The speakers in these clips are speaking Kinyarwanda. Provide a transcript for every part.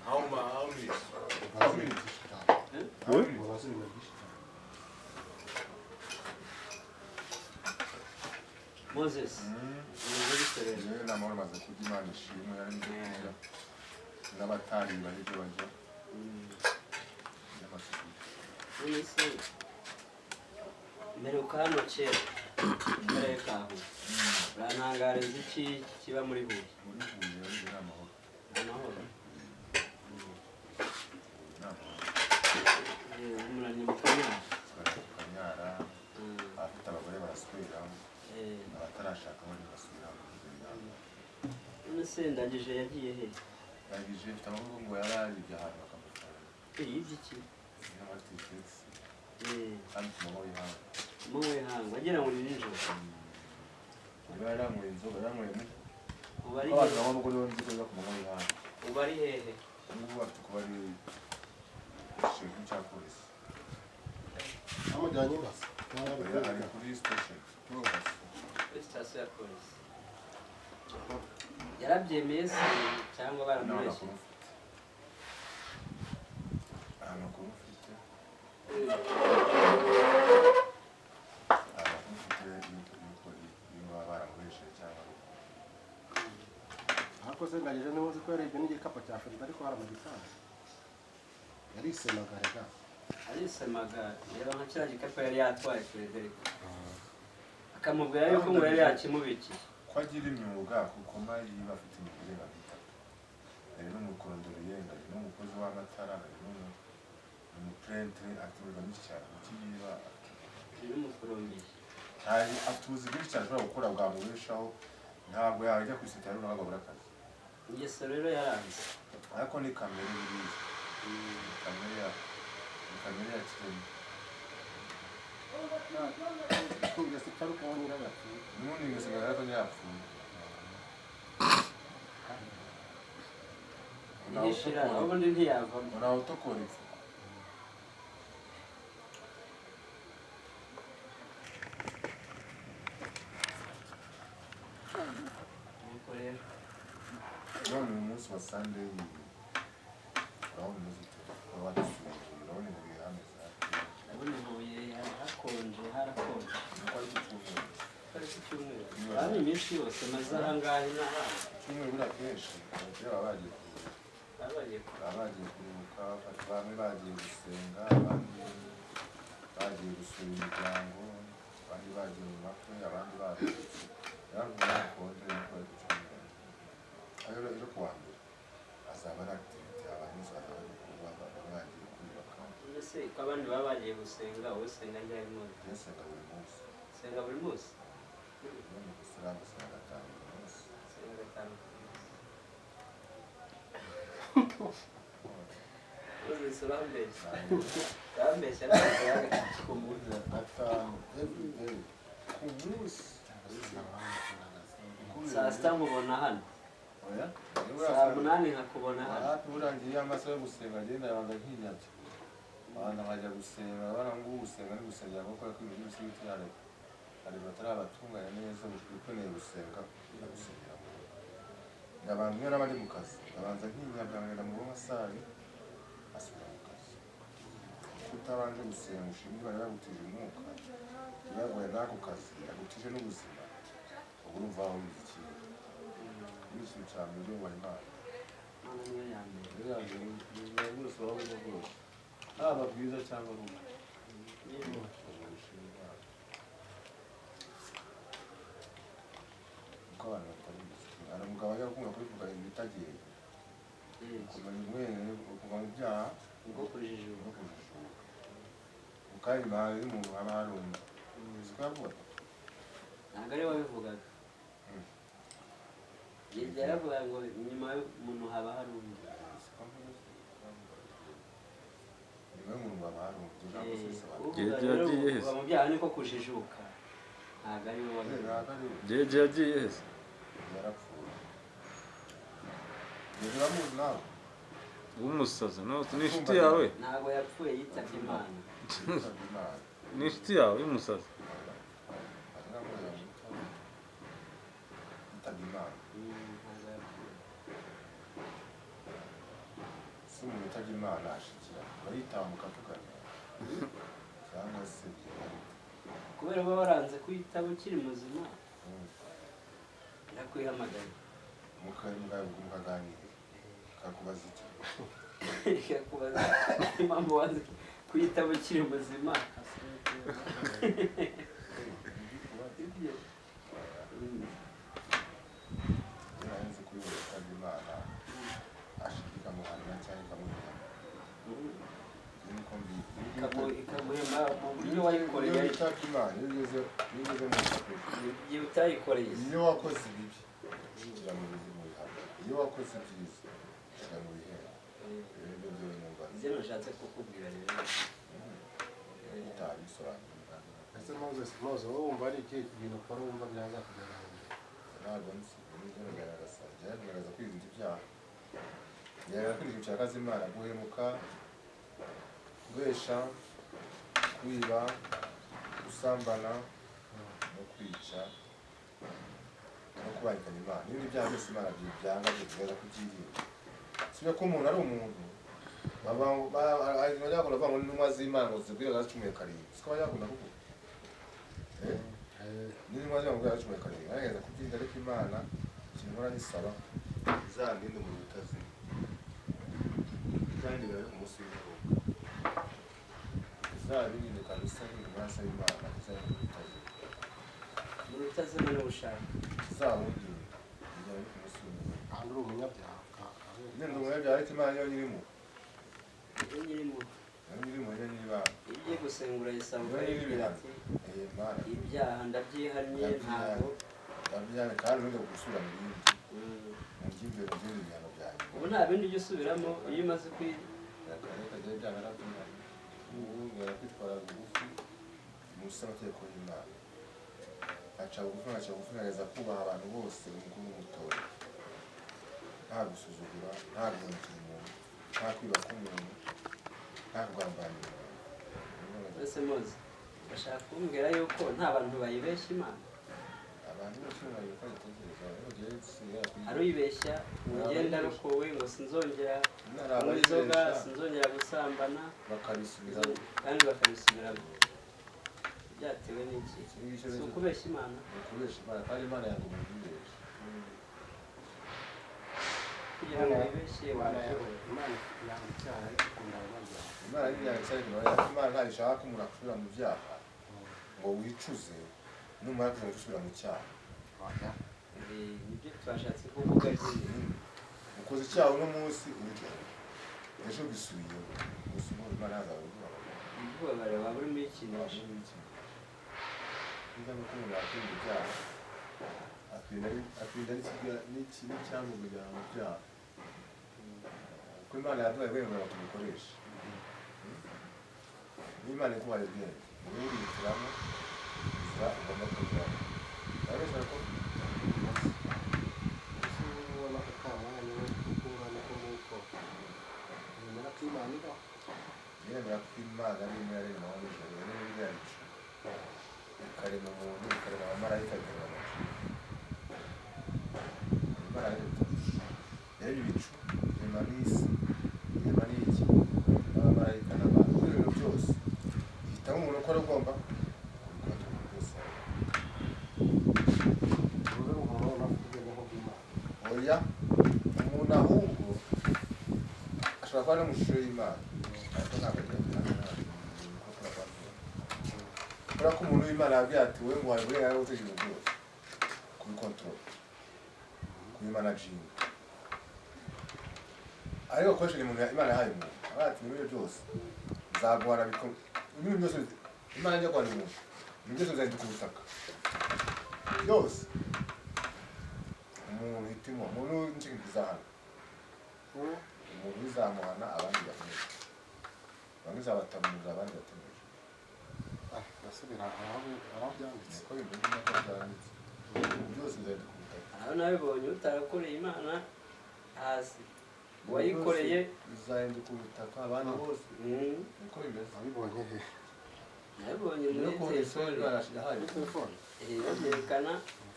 How many? How many? We? Mubaze ibintu byinshi cyane. Moses, umeze bite rero? Yewe n'amahoro maze kurya, Imana ishimwe, yari nzi kurya n'abatari bahije bajya y'amasuku. None se mperuka hano kera mu karere ka Huye, urantangariza iki kiba muri Huye? Muri Huye ni amahoro. Amahoro. Ni amahoro. Muranye mu Kanyara. Kanyara, abafite abagore baraswera, abatarashaka bo ntibasubira. None se Ndagije yagiye he? Ndagije mfite amakuru ngo yararibye ahantu bakamufunga. Yibye iki? Niyo afite taxi kandi ku manywa y'ihangu. Manywa y'ihangu wagira ngo ni nijoro. Niba yaranyweye inzoga, yaranyweye muko. Ubu ari Abantu hehe? banywa muko nibo nzi ko biba ku manywa y'ihangu. Ubu ari hehe? Ubu ngubu afite kuba ari ikintu cya polisi. Bamujyanye basa. Ari kuri station. Kuri sitasiyo ya polisi. Yarabyemeye se cyangwa Nta baramubeshye? makuru mfite. Nta makuru mfite. Nta makuru mfite yuko niba baramubeshyeye cyangwa ari uko. Ariko se Ndagije niba uzi ko yarebye n'igikapu cya Ferida ariko haramugitanze. Yarisemaga rega. Arisemaga, reba nka kiriya gikapu yari yatwaye Frederick. Akamubwira yuko ngo yari yakimubikiye. Ko agira imyuga, kuko yiba afite imyuga irenga nk'itatu. Hari n'umukorondoriye, hari n'umukozi w'amatara, hari n'umupurentere, afite imyuga myinshi cyane. Kuki yiba? Ni n'umukorombiye. Afite ubuzi bwinshi cyane ashobora gukora bwamubeshaho, ntabwo yajya ku iseta runaka ngo abure akazi. Ingeso rero yaranze. Ariko ni kamere buriya. Ni kamere ya kiremwa. Ingeso ipfa ari uko nyirayo yapfuye. N'ubundi ingeso igaragara ko yapfuye. Ntishira, ubundi ntiyavamo. Ntawe utokora ipfa. Nuko rero. None uyu munsi wa Sunday urabona umeze ute? Waba wadusuye, urabona ibuye hameze hate? Ndabona ibuye hakonje, harakonje. Nuko ari ku cyumweru. Ari ku cyumweru. Aha iminsi yose maze aha ngaha n'aha. Icyumweru buriya kenshi abakire baba bagiye kuruhuka. Baba bagiye kuruhuka. Baba bagiye kuruhuka, bamwe bagiye gusenga, abandi bagiye gusura imiryango, abandi bagiye mu makwe, abandi baruhutse. Niyo mpamvu hakonje nuko ari ku cyumweru. Rero ejo kuwa mbere azaba ari activity, abantu bose bazaba bari gukorwa, baba bagiye kwiyubaka. Ese ko abandi baba bagiye gusenga, wowe usenga ryari munsi? Njye nsenga buri munsi. Usenga buri munsi? Iyo ni umusilamu usenga gatanu buri munsi. Usenga gatanu buri munsi. Moses urambeshya. Urambeshya ntabwo gatatu ku munsi. Gatanu every day ku munsi. Saa sita nkubona hano. Oya. Saa munani nkakubona hano. Hafi burangiye amasaha yo gusenga agenda abanza nkinyabya. Abanza nkajya gusenga, abana ngo gusenga ni gusengera kuko ko ibintu byose bitari hari batarabatunganya neza, ukeneye gusenga ndagusengera. Ndabanza niyo naba ndi mu kazi, ndabanza nkinyabya nkagenda mu rugo nka asubira mu kazi. Kutabanje gusenga ushimira Imana yagutije umwuka, yaguhaye n'ako kazi, yagutije n'ubuzima, ubwo urumva wawe wize ikintu. Ni ikintu cya mbere ubaha Imana. Imana niyo ya mbere. Niyo ya mbere mu buzima bwose waba urimo bwose, haba bwiza cyangwa bubi. Gushima Imana. Kuko abantu batabizi. Hari umugabo ajya gukunda kubivuga ibitagenda. Kumenya ubwenge, kuva mu byaha, Ubwo kujijuka. no kujijuka. Kandi nyuma y'umuntu haba hari undi. Siko yavugaga? Ntabwo ari we wabivugaga. Yaravuga ngo nyuma y'umuntu haba hari undi. Siko mvuga se? Nyuma y'umuntu haba hari undi. Ijambo se risobanura. Uvuga Jeje rero yagiye he se? kuva mu byaha niko kujijuka. Ntabwo ari we wabivugaga. Ntabwo ari we. Jeje yagiye he se? Yarapfuye. Jeje uramuzi nawe? W'umusazi, no, ni inshuti yawe? Ntabwo yapfuye, yitabye Imana. Yitabye Imana. Ni inshuti yawe y'umusazi? Yitabye Imana. Ntabwo yapfuye. Umuntu utajya Imana ashikira baritambuka tuganira cyangwa se Kubera uba waranze kuyitaba ukiri muzima, irakwihamagara. Mukaganira kakubaza iki? Ikakubaza impamvu wanze kuyitaba ukiri muzima. Ibyo. Nzi kuri buri utajya Imana ashika ikamuhana cyangwa ikamuhemba. Niko mbizi. Ikaguhemba mu buryo wayikoreye. Iyo witabye Imana, iyo ugeze mu ijuru, Igihe utayikoreye. Iyo wakoze ibibi ushyira mu bihano, iyo wakoze ibyiza ushyira mu bihembo. Ibyo byo numva. Ibyo nashatse kukubwira rero. Utabisobanura. Ese Moses, Moses, wowe wumva ari ikihe kintu ukora wumva byazakugera mu ijuru? Ntabwo nzi nibyo bigaragaza, byagaragaza kwirinda ibyaha, bigaragaza kwirinda ibyaha z'Imana, guhemuka, kubesha, kwiba, gusambana no kwica no kubangikanya Imana n'ibindi byaha byose Imana byanga, bigaragaza kubyirinda. Sibyo ko umuntu ari umuntu bajya bakunda kuvuga ngo n'intumwa z'Imana ngo zibwire zacumuye karindwi, siko bajya bakunda kuvuga n'intumwa z'Imana ngo zacumuye karindwi. Ngerageza kubyirinda, ariko Imana ikintu ihora nyisaba, izandinde umuriro utazima, izandinde ku munsi w'imperuka, izabirinde kabisa. N'intumwa asaba Imana izandinde umuriro utazima. Umuriro utazima niwo ushaka. Izawundinde kugira ngo ku munsi w'imperuka. Kandi uri umunyabyaha. Nyine ndi umunyabyaha, ariko Imana yo nyirimo. Iyo nyirimo. Yo nyirimo, yo nyir'Imana. Iyo ugiye gusenga urayisaba, Yo nyir'ibihano. ukayibwira ati Imana. Ibyaha ndabyihannye, ntabwo. Ndabyihannye kandi ntuze gusubira mu bindi. Mu by'imbere, mu bindi bihano byanjye. Ubu nta bindi ujya usubiramo iyo umaze kwi Reka reka, ibyaha narabyihannye. Ubu ngera kwitwara bugufi munsi y'amategeko y'Imana. Nkaca bugufi, nkaca bugufi, nkagerageza kubaha abantu bose, umukuru n'umutoya. Nta gusuzugura, nta guhemukira umuntu, nta kwiba k'umuntu, nta kugambanira umuntu. Mbese muzi bashaka kumbwira yuko nta bantu bayibeshya Imana? Abantu bose bari batekereza, ariko njyewe sinigera Hari uyibeshya ngo ngende arokowe, ngo sinzongera Hari kunywa inzoga, abayibeshya sinzongera gusambana, bakabisubiramo. Kandi bakabisubiramo. Byatewe n'iki? Iki ngiki Si ukubeshya Imana? Ni ukubeshya Imana, kandi Imana yanga umuntu uyibeshya. Kugira ngo wibeshye wabishobora. Imana yanga icyaha ariko ikunda abanyabyaha. Imana ntiyanga icyaha, ariko Imana ntabwo ishaka ko umuntu asubira mu byaha ngo wicuze, numara kuza gusubira mu cyaha. Oya. Nibyo twashatse kuvuga nyine. Ukoze icyaha uno munsi, uricuza, ejo bisubiyeho, gusa ubu Imana yazaba Ububabare waba urimo uyikinisha. Niba nuko umuntu yakwirinda ibyaha, akirinda n'icyamujyana mu byaha, kuko Imana yaduhaye ubwenge kugira ngo tubikoreshe. Niba Imana iguhaye ubwenge, wowe urihitiramo inzira ugomba kunyuramo. Urabeshya ko Ese ubona ko ka mwanya we uko ungana uko nguko wemera ko Imana ibaho? Yemera ko Imana ari imwe yaremye amahoro n'ijoro, yaremye biriya bicu, ikarema umuntu, ikarema abamarayika, ikarema amacu. Imana yaremye yaremye ibicu, irema n'isi, irema n'iki, n'abamarayika n'abantu, ibintu byose ihitamo umuntu ko ari ugomba kubikora byose. Urubuga umuntu ubona afite ubwenge nk'ubw'Imana? Oya, umuntu ahubwo ashobora kuba ari mu ishusho y'Imana, ariko ntabwo agira kubera ko umuntu w'Imana yabwiye ati wowe ngo wawe uburenganzira bwo gutegeka ibintu byose, kubikontorora, kubimanaginga, ariko akoresheje umuntu Imana yahaye umuntu, avuga ati ibintu byose nzaguhana ibintu byose Imana ijya guhana umuntu, ibintu byose bizahinduka ubutaka byose. Umuntu hitimo umuntu w'inshinga izahana umuntu izamuhana, abandi bakomeze, bamwe izabatamurira, abandi batemuje. Ah, ndasubira aho byanditse. Niko bimeze, niko byanditse, byose bizahinduka ubutaka. Aho nabibonye utarakoreye Imana hasi uwayikoreye. Bizahinduka ubutaka, abandi bose. Niko bimeze. Wabibonye he? Nabibonye muri Niyo kondisiyo telefone. Imana yahaye. Muri telefone? Babyerekana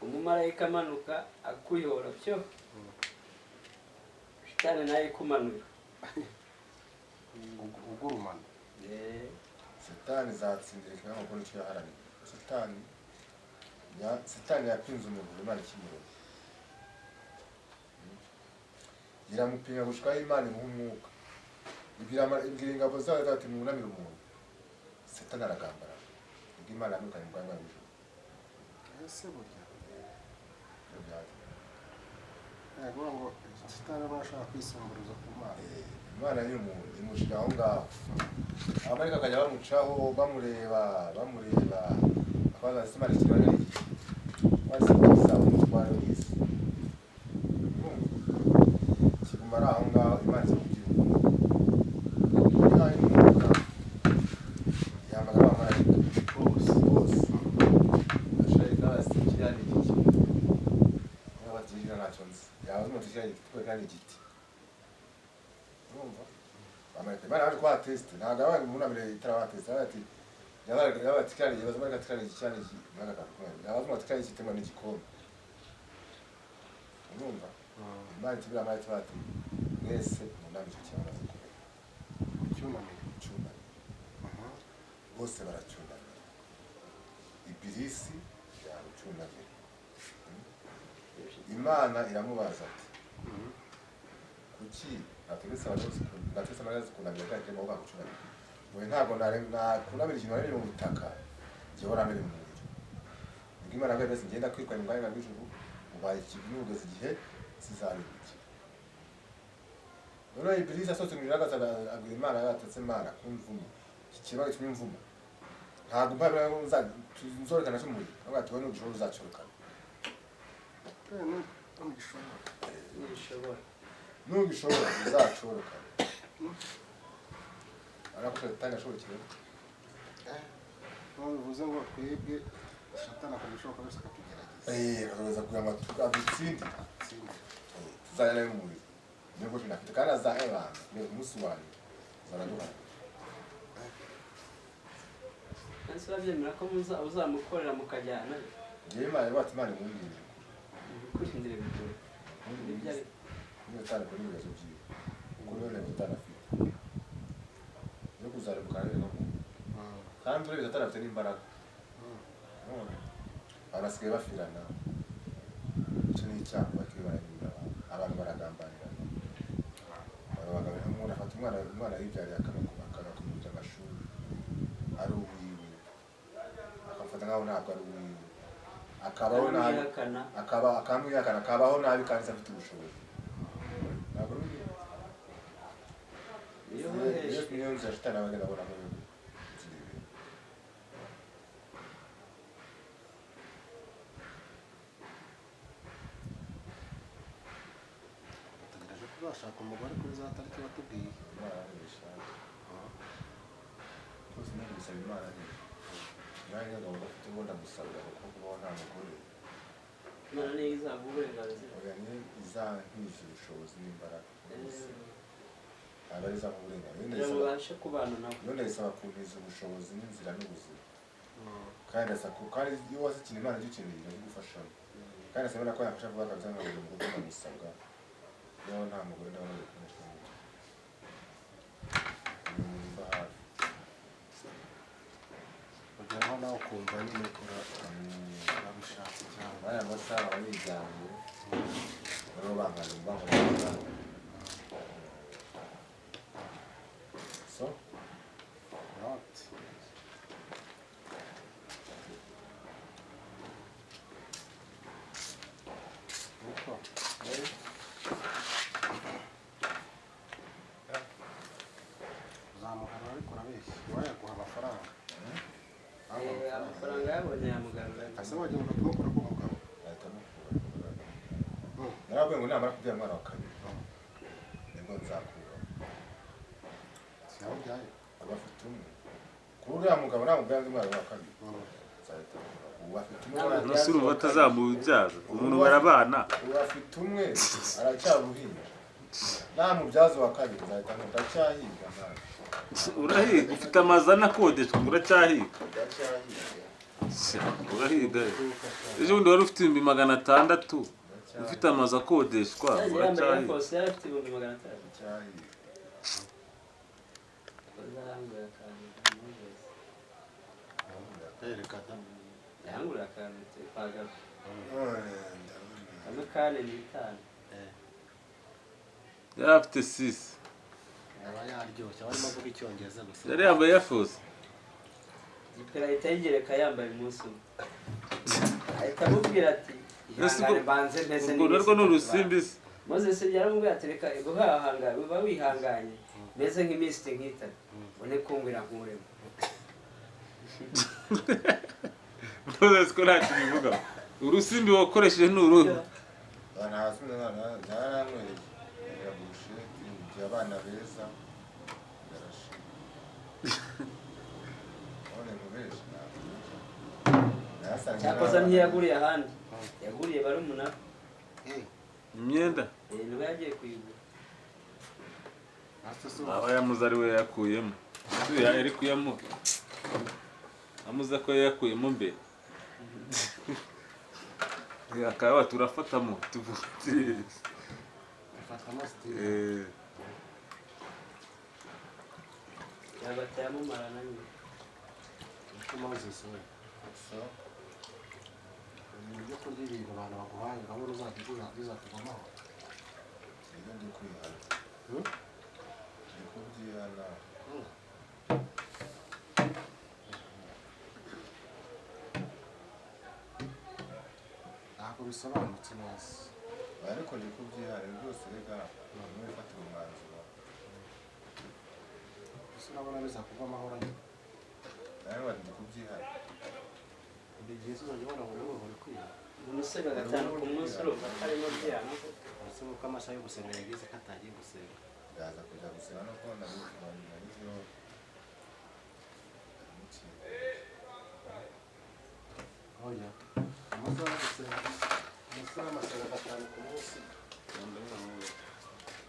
umumarayika amanuka akuyora byo shitani nayo ikumanura. Ugurumana. Satani izatsindira ikiremwa kuko nicyo yaharaniye. Satani yapinze umuntu Imana ikimureba, iramupinga gushikaho Imana imuha umwuka, ibwira ingabo zayo ati mwunamire umuntu. Satani aragambara, ubwo Imana yamwirukanye mu bwami bw'ijuru. Ese burya Ibyo byari. Yavuga ngo Satani aba ashaka kwisumburuza ku Mana. Imana ni umuntu imushyira aho ngaho, abamarayika bakajya bamucaho bamureba bamureba, akabaza ati Imana ikireba ni iki? Maze kizaba umutware w'isi. Urumva? Kiguma ari aho ngaho, Imana iza kubyumva. Ihaye umwuka, ihamagara abamarayika Bose. Bose. Ashaka basi kiriya ni igiki? Niba batirira ntacyo nzi. Yabaza umuntu kiriya giti kubera ni igiti. Urumva? Abamarayika Imana yaje kubaha test, ntabwo abana umunamire itarabaha test, aravuga ati yabaga ati kiriya ni igiti, baza ati kiriya ni igiti, kiriya ni igiti, Imana akakumenya. Yabaza umuntu ati kiriya ni igiti, ngo ni igikombe. Urumva? Imana itubwira abamarayika bati mwese munamire icyo kibazo kubera Cyunamire. Cyunamire. Bose baracyunamira. Ibilisi yarucyunamira. Imana iramubaza ati kuki nategetse abantu bose nategetse amarayika kunamira kandi kirimo kucyunamira? We ntabwo nakunamira ikintu waremye mu butaka, njyewe waramere mu muriro. Nibwo Imana yabwiye mbese ngenda kwirwanya mu bwami bw'ijuru, ubaye ikintu ugeze igihe sizabibukira. Noneho Ibilisi asohotse mu ijuru ahagaze abwira Imana yatetse Imana kumvuma. Iki kibazo gitumye imvuma. Ntabwo mpamya ngo nzorekana cy'umuriro. Ntabwo ati wowe nugishobora uzacorokana. Ntugishobora. Ntishobora. Nugishobora uzacorokana. Ariko Satani ashobokeye. Niyo bivuze ngo twebwe Satani akora ibishoboka byose akatugerageza. Akagerageza kugira ngo adutsinde. Atsinde. Tuzajya nawe mu muriro. Niyo bwo afite kandi azahebana. Ni umunsi wanyu. Zaraduhana. Ese urabyemera ko uzamukorera mukajyana? Njyewe Imana yabatse Imana imumbwira. Kurindira bigore. Ibyo ari Niyo Satani akora ibibazo byiwe. Kuko niyo ntego Satani afite. Yo kuzarimbuka nawe no kandi urebye Satani afite n'imbaraga. None abantu basigaye bafirana. Icyo ni icyaha bakibara abantu. Abantu baragambanirana. Abantu umuntu afata umwana yibyariye akanakumurira amashuri ari uwiwe, akamufata nkaho ntabwo ari uwiwe, akabaho nabi, aramwihakana. Akaba akamwihakana, akabaho nabi kandi se afite ubushobozi. Ntabwo ari uwiwe. Iyo Iyo woheje niyo nzira Shitani aba agenda abonamo yo gutsinda ibintu. Bategereje ko uzashaka umugore kuri za tariki watubwiye. Imana ntibishaka. Rwose ntabwo gusaba Imana ni nanjye ngabo afite uwo ndamusabira kuko kubaho nta mugore. Imana niyo izaguha uburenganzira. Oya, niyo izankiza ubushobozi n'imbaraga. Ntabwo ari izampa uburenganzira. Kugira ngo ubashe kubana nawe. Iyo ndayisaba kuntiza ubushobozi n'inzira n'ubuzima. Kandi ndasaba kandi iyo wazi ikintu Imana igukeneye irabigufashamo. Kandi ndasaba Imana ko yamfasha vuba kabisa nkabona umugore ndamusabwa. Iyo nta mugore ndabona bikomeje mu mutwe. Ni umuntu umva hafi. Ugeraho nawe ukumva nyine urabishatse cyane. Muri aya masaha baba biryamiye, bariho bangana bangana. So, Not. Uko? Uzamugarura ariko urabeshya. Iwayaguha amafaranga. Amafaranga yabonye yamugarura. Ese wagenda ukatumukura ku mugabo? Ahita amukura. Narabwiye ngo namara kubyara umwana wa kabiri, nibwo nzakura. Si aho ubyaye? Aba afite umwe. Kuri uriya mugabo namubyaye undi mwana wa kabiri, nzahita mukura. Ubu afite umwe. None se urumva atazamubyaza umuntu barabana? Ubu afite umwe aracyaruhinja. Namubyaza uwa kabiri nzahita mukura. Ndacyahiga mwana. Urahiga ufite amazu anakodeshwa ngo uracyahiga? Ndacyahiga. Urahiga ejo bundi wari ufite 600,000 ufite amazu akodeshwa Yagiye yambaye uracyahiga. Air Force yari afite 600,000. Ndacyahiga. Cyakoze arangurira akantu Moses. Reka da. Yangurira akantu kwa Gabi. None ndabona. Kamwe kane n'itanu. Yari afite 6. Aba yaryoshye, aba arimo avuga icyongereza gusa. Yari yambaye Air Force. Gipera ahita yigereka yambaye umunsi umwe. Ahita amubwira ati Ese ihangane mbanze mpeze urwo narwo ni urusimbi se? Moses yaramubwiye ati reka guhahanga uba wihanganye meze nk'iminsi nk'itatu ubone kumbwira nkuremo. Moses ko nta kintu ivuga. Urusimbi wakoresheje ni uruhe? Abantu hasi naranywereye ngira burusheti ngira abana beza ndarashima none mubeshe ntabwo nasanze Cyakoze ntiyaguriye ahandi, yaguriye barumuna Eh, Imyenda be, niwe yagiye kuyigura. hasi se aba yamuze ari we yakuyemo. Yari kuyamuha amuze ko yayakuyemo mbere. Akaba turafatamo tuvuga afatamo sitire. Yabateye na nyine. Ese Moses we, so ibintu byo kurya ibintu abantu baguhaye urabona uzajya ugura bizakugamaho. Iyo ndi kwihana, Hmm? ndi kubyihana. Ntabwo bisobanutse neza. Ariko ndi kubyihana byose rega niwe ufatira umwanzuro. Ese urabona bizakugwa amahoro nyine? Nawe ndi kubyihana. Buri gihe se uzajya ubona buri wese uri kwiha. Umusore wa gatanu ku munsi urumva atarimo byihana koko. Uretse ko amasaha yo gusenga yageze ko atagiye gusenga. Ndaza kujya gusenga no kubona nagizeho ikintu. Oya. Amasaha yo gusenga, amasaha y'amasenga gatanu ku munsi.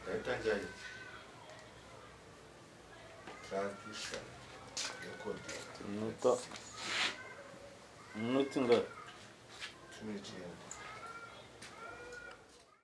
Ndahita njyayo transition yo kodinga. Umunota, umunota ingahe? 19.